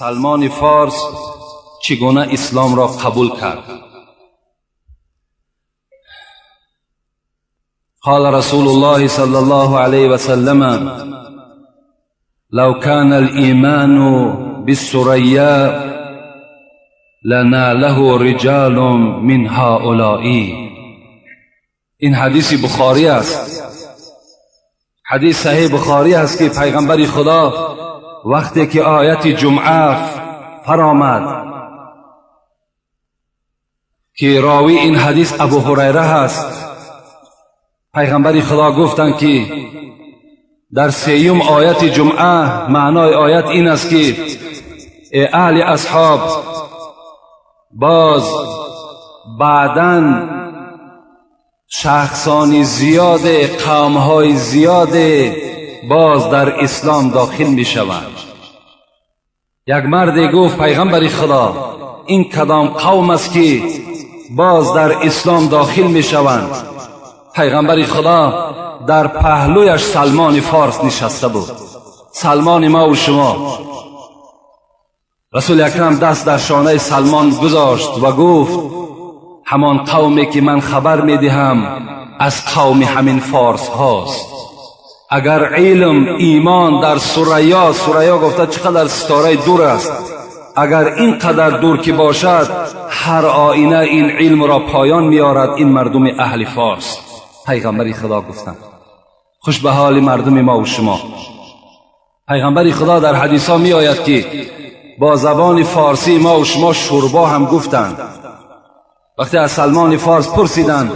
Салмони Форс чӣ гуна исломро қабул кард. قال رسول الله صلى الله عليه وسلم: لو كان الإيمان بالثريا لناله رجال من هؤلاء. این حدیث بخاری است، حدیث صحیح بخاری است که پیغمبر خدا وقتی که آیت جمعه فرآمد که راوی این حدیث ابو هریره هست، پیغمبر خدا گفتند که در سیوم آیت جمعه معنای آیت این است که ای اهل اصحاب، باز بعداً شخصان زیاد، قومهای زیاد باز در اسلام داخل می شوند. یک مرد گفت: پیغمبر خدا، این کدام قوم است که باز در اسلام داخل می شوند؟ پیغمبر خدا در پهلویش سلمان فارس نشسته بود، سلمان ما و شما. رسول اکرم دست در شانه سلمان گذاشت و گفت: همان قومی که من خبر می دهم از قوم همین فارس هاست. اگر علم ایمان در ثریا، ثریا گفته چقدر ستاره دور است، اگر اینقدر دور که باشد، هر آینه این علم را پایان میارد این مردم اهل فارس. پیغمبر خدا گفتند. خوش به حال مردم ما و شما. پیغمبر خدا در حدیث ها می آید که با زبان فارسی ما و شما شوربا هم گفتند. وقتی از سلمان فارس پرسیدند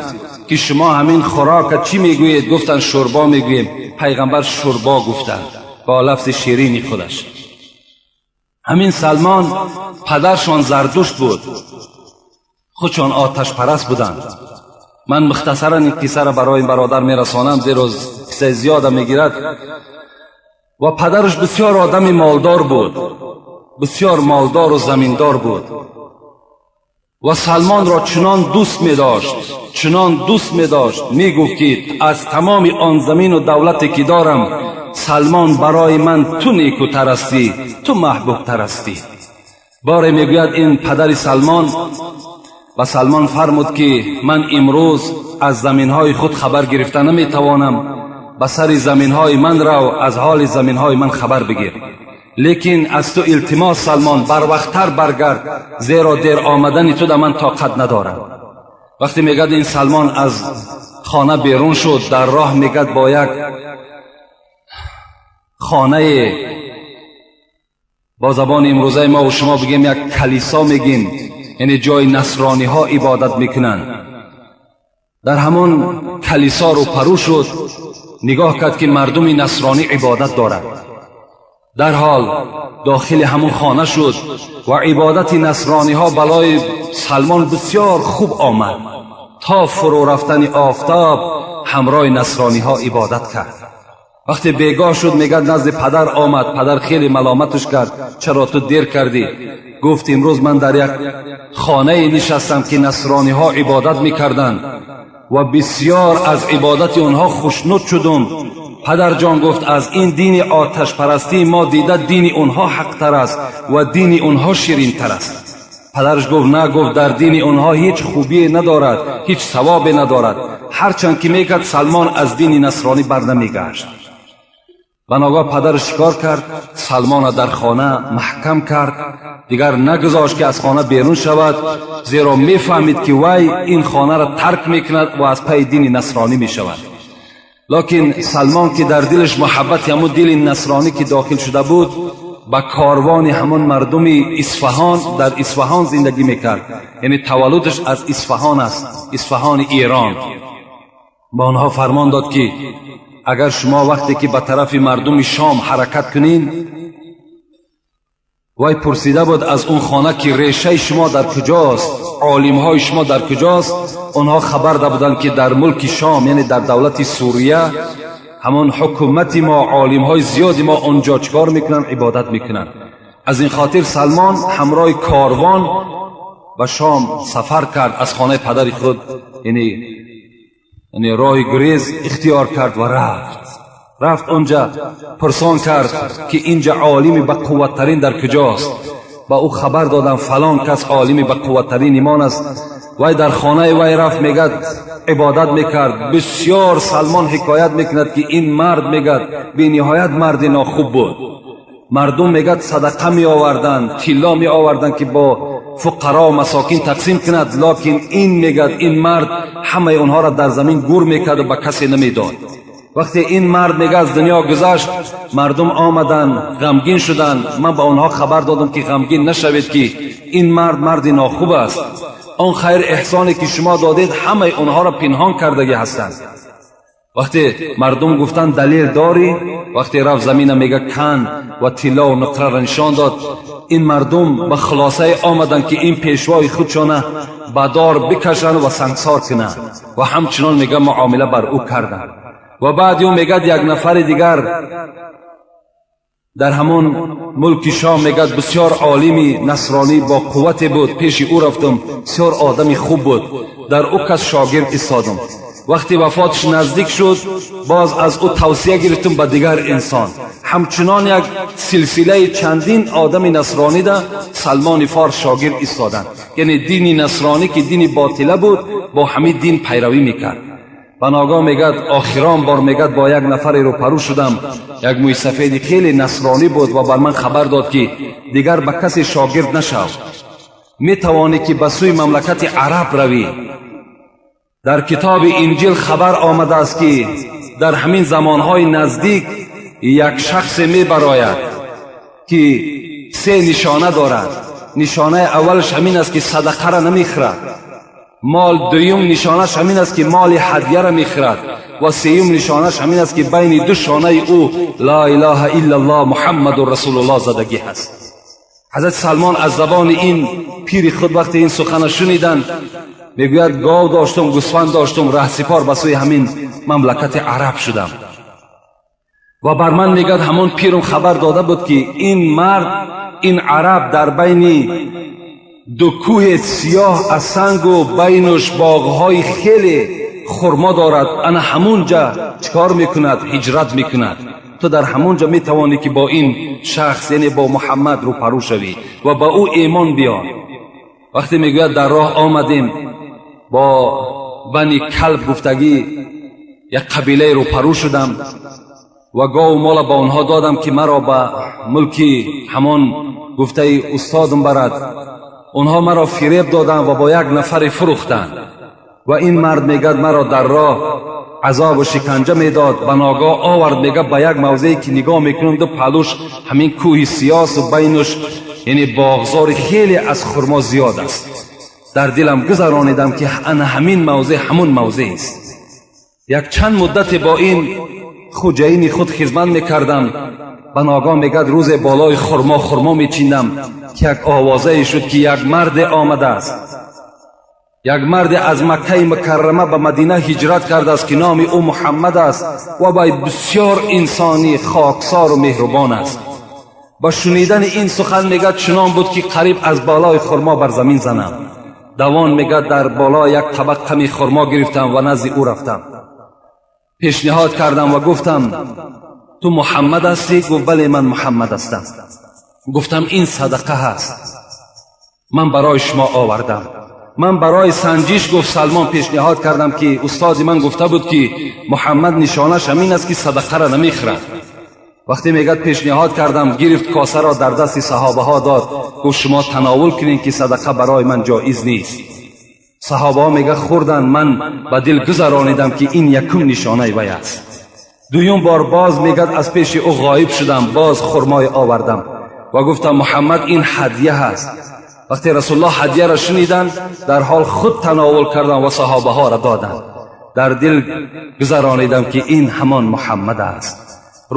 که شما همین خوراک چی میگویید؟ گفتند شوربا میگوییم. پیغمبر شوربا گفتند با لفظ شیرین خودش. همین سلمان پدرشان زردشت بود، خودشان آتش پرست بودند. من مختصرا این قصه را برای این برادر میرسانم، زیرا قصه زیاده میگیرد. و پدرش بسیار آدم مالدار بود، بسیار مالدار و زمیندار بود و سلمان را چنان دوست می داشت، چنان دوست می داشت، می گفت که از تمام آن زمین و دولتی که دارم، سلمان، برای من تو نیکوتر هستی، تو محبوب تر هستی. باره میگوید این پدر سلمان و سلمان فرمود که من امروز از زمین های خود خبر گرفته نمیتوانم، به سر زمین های من رو، از حال زمین های من خبر بگیر، لیکن از تو التماس سلمان، بر وقتتر برگرد، زیرا دیر آمدن تو در من طاقت ندارم. وقتی میگد این سلمان از خانه بیرون شد، در راه میگد با یک خانه، با زبان امروزه ما و شما بگیم یک کلیسا میگیم، یعنی جای نصرانی ها عبادت میکنند، در همان کلیسا رو پرو شد، نگاه کرد که مردم نصرانی عبادت دارد. در حال داخل همون خانه شد و عبادت نصرانی ها برای سلمان بسیار خوب آمد. تا فرو رفتن آفتاب همراه نصرانی ها عبادت کرد. وقتی بیگاه شد، میگد نزد پدر آمد. پدر خیلی ملامتش کرد: چرا تو دیر کردی؟ گفت امروز من در یک خانه نشستم که نصرانی ها عبادت میکردند و بسیار از عبادت آنها خوشنود شدم. پدر جان، گفت، از این دین آتش پرستی ما دیده دین اونها حقتر است و دین اونها شیرین تر است. پدرش گفت نه، گفت در دین اونها هیچ خوبی ندارد، هیچ ثوابی ندارد. هرچند که میکرد، سلمان از دین نصرانی بر نمیگشت. بناگاه پدرش چیکار کرد؟ سلمان در خانه محکم کرد، دیگر نگذاشت که از خانه بیرون شود، زیرا میفهمید که وی این خانه را ترک میکند و از پی دین نصرانی میشود. لکن سلمان که در دلش محبت همون دل نصرانی که داخل شده بود، به کاروان همان مردم اصفهان، در اصفهان زندگی میکرد، یعنی تولدش از اصفهان است، اصفهان ایران، با آنها فرمان داد که اگر شما وقتی که به طرف مردم شام حرکت کنین، وی پرسیده بود از اون خانه که ریشه شما در کجاست، عالم های شما در کجاست؟ آنها خبر داده بودند که در ملک شام، یعنی در دولت سوریه، همان حکومت ما، عالم های زیادی ما آنجا چکار میکنن؟ عبادت میکنن. از این خاطر سلمان همراه کاروان به شام سفر کرد. از خانه پدر خود یعنی راه گریز اختیار کرد و رفت اونجا، پرسان کرد که اینجا عالمی به قوتترین در کجاست؟ Ба ӯ хабар додам, фалон кас олими ба қувваттарин имон аст. Вай дар хонаи вай рафт, мегад, ибодат мекард бисёр. Салмон ҳикоят мекунад, ки ин мард, мегад, бениҳоят марди нохуб буд. Мардум, мегад, садақа меоварданд, тилло меоварданд, ки бо фуқаро, масокин тақсим кунад, локин ин, мегад, ин мард ҳамаи онҳоро дар замин гур мекарду ба касе намедод. Вақте ин мард, мега, аз дунё гузашт, мардум омаданд, ғамгин шуданд. Ман ба онҳо хабар додам, ки ғамгин нашавед, ки ин мард марди нохуб аст. Он хайр эҳсоне, ки шумо додед, ҳамаи онҳоро пинҳон кардагӣ ҳастанд. Вақте мардум гуфтанд: «Далел дорӣ?» Вақте рафт, замина, мега, кан ва тиллову нуқраро нишон дод. Ин мардум ба хулосае омаданд, ки ин пешвои худшона ба дор бикашанд ва сангсор кунанд, ва ҳамчунон, мега, муомила бар ӯ карданд. Ва баъди ӯ, мегад, як нафари дигар дар ҳамон мулки Шом, мегад, бисёр олими насронӣ бо қуввате буд. Пеши ӯ рафтам, бисёр одами хуб буд, дар ӯ кас шогирд истодам. Вақте вафоташ наздик шуд, боз аз ӯ тавсия гирифтам ба дигар инсон. Ҳамчунон як силсилаи чандин одами насронида Салмони Форс шогирд истоданд. Яъне дини насронӣ, ки дини ботила буд, бо ҳамин дин пайравӣ мекард. Ба ногоҳ, мегад, охирон бор, мегад, бо як нафаре рӯпарӯ шудам, як мӯйсафеди хеле насронӣ буд ва бар ман хабар дод, ки дигар ба касе шогирд нашав, метавонӣ, ки ба сӯи мамлакати араб равӣ. Дар китоби Инҷил хабар омадааст, ки дар ҳамин замонҳои наздик як шахсе мебарояд, ки се нишона дорад. Нишонаи аввалаш ҳамин аст, ки садақара намехӯрад мол, дуюм нишонаш ҳамин аст, ки моли ҳадияро мехӯрад, ва сеюм нишонаш ҳамин аст, ки байни ду шонаи ӯ «Ла илаҳа иллаллоҳ, Муҳаммадун расулуллоҳ» задагӣ ҳаст. Ҳазрати Салмон аз забони ин пири худ вақте ин сухана шуниданд, мегӯяд, гов доштум, гӯсфанд доштум, раҳсипор ба сӯи ҳамин мамлакати араб шудам. Ва бар ман, мегӯяд, ҳамон пирум хабар дода буд, ки ин мард, ин араб, дар байни ду кӯҳи сиёҳ аз сангу байнуш боғҳои хеле хурмо дорад. Ана ҳамун ҷа чӣ кор мекунад? Ҳиҷрат мекунад. Ту дар ҳамун ҷо метавонӣ, ки бо ин шахс, яъне бо Муҳаммад, рӯпарӯ шавӣ ва ба ӯ эмон биёр. Вақте, мегӯяд, дар роҳ омадем, бо Бани Калб гуфтагӣ як қабилае рӯпарӯ шудам ва гову мола ба онҳо додам, ки маро ба мулки ҳамон гуфтаи устодам барад. Онҳо маро фиреб доданд ва бо як нафаре фурӯхтанд. Ва ин мард, мегӯяд, маро дар роҳ азобу шиканҷа медод. Ба ногоҳ овард, мегӯяд, ба як мавзее, ки нигоҳ мекунам, ду паҳлӯш ҳамин кӯҳи сиёсу байнуш, яъне боғзори хеле аз хурмо зиёд аст. Дар дилам гузаронидам, ки ана ҳамин мавзеъ ҳамун мавзеъ аст. Як чанд муддате бо ин хуҷаини худ хизмат мекардам. Ба ногоҳ, мегӯяд, рӯзе болои хурмо хурмо мечиндам, ки як овозае шуд, ки як марде омадааст, як марде аз Маккаи Мукаррама ба Мадина ҳиҷрат кардааст, ки номи ӯ Муҳаммад аст ва вай бисёр инсони хоксору меҳрубон аст. Ба шунидани ин сухан, мегӯяд, чунон буд, ки қариб аз болои хурмо бар замин занам. Давон, мегӯяд, дар боло як табақ қами хурмо гирифтам ва назди ӯ рафтам, пешниҳод кардам ва гуфтам: «Ту Муҳаммад ҳастӣ?» Гуфт: «Бале, ман Муҳаммад ҳастам». Гуфтам: «Ин садақа ҳаст, ман барои шумо овардам. Ман барои санҷиш, гуфт Салмон, пешниҳод кардам, ки устоди ман гуфта буд, ки Муҳаммад нишонаш ҳамин аст, ки садақаро намехӯрад». Вақте, мегӯяд, пешниҳод кардам, гирифт косаро, дар дасти саҳобаҳо дод, гуфт: «Шумо тановул кунед, ки садақа барои ман ҷоиз нест». Саҳобаҳо, мега, хӯрданд. Ман ба дил гузаронидам, ки ин якум нишонаи вай аст. Дуюм бор боз, мегӯяд, аз пеши ӯ ғоиб шудам, боз хурмое овардам ва гуфтам: «Муҳаммад, ин ҳадя ҳаст». Вақте Расулуллоҳ ҳадияро шуниданд, дар ҳол худ тановул карданд ва саҳобаҳоро доданд. Дар дил гузаронидам, ки ин ҳамон Муҳаммад аст.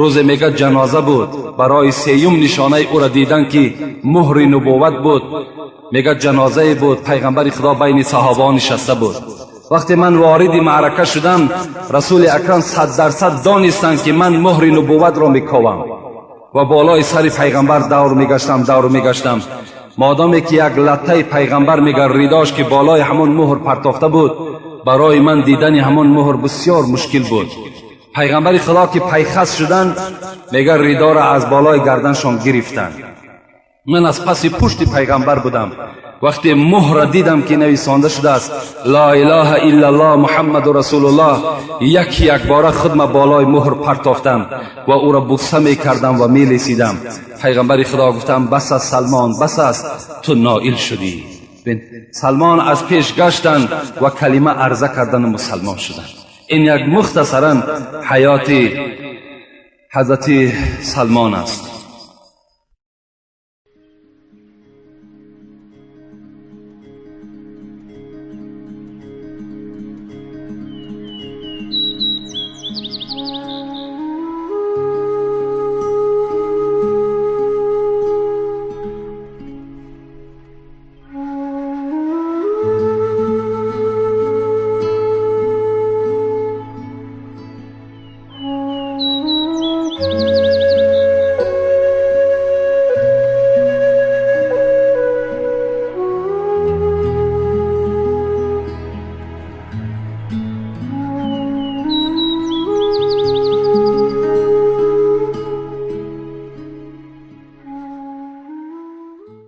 Рӯзе, мегӯяд, ҷаноза буд. Барои сеюм нишонаи ӯро дидан, ки муҳри нубувват буд, мегӯяд, ҷанозае буд, пайғамбари Худо байни саҳобаҳо нишаста буд. Вақте ман вориди маърака шудам, Расули Акрам 100% донистанд, ки ман муҳри нубувватро мековам, ва болои сари пайғамбар давр мегаштам, давр мегаштам, модоме ки як латтаи пайғамбар, мега, ридош, ки болои ҳамон муҳр партофта буд, барои ман дидани ҳамон муҳр бисёр мушкил буд. Пайғамбари Худо ки пайхас шуданд, мега, ридоро аз болои гарданшон гирифтанд. Ман аз паси пушти пайғамбар будам. Вақте муҳра дидам, ки нависонда шудааст «Ла илаҳа иллаллоҳ, Муҳаммаду расулуллоҳ», яки якбора худма болои муҳр партофтам ва ӯро буса мекардам ва мелесидам. Пайғамбари Худо гуфтам: «Бас аст, Салмон, бас аст, ту ноил шудӣ». Салмон аз пеш гаштанд ва калима арза кардану мусалмон шуданд. Ин як мухтасаран ҳаёти ҳазрати Салмон аст.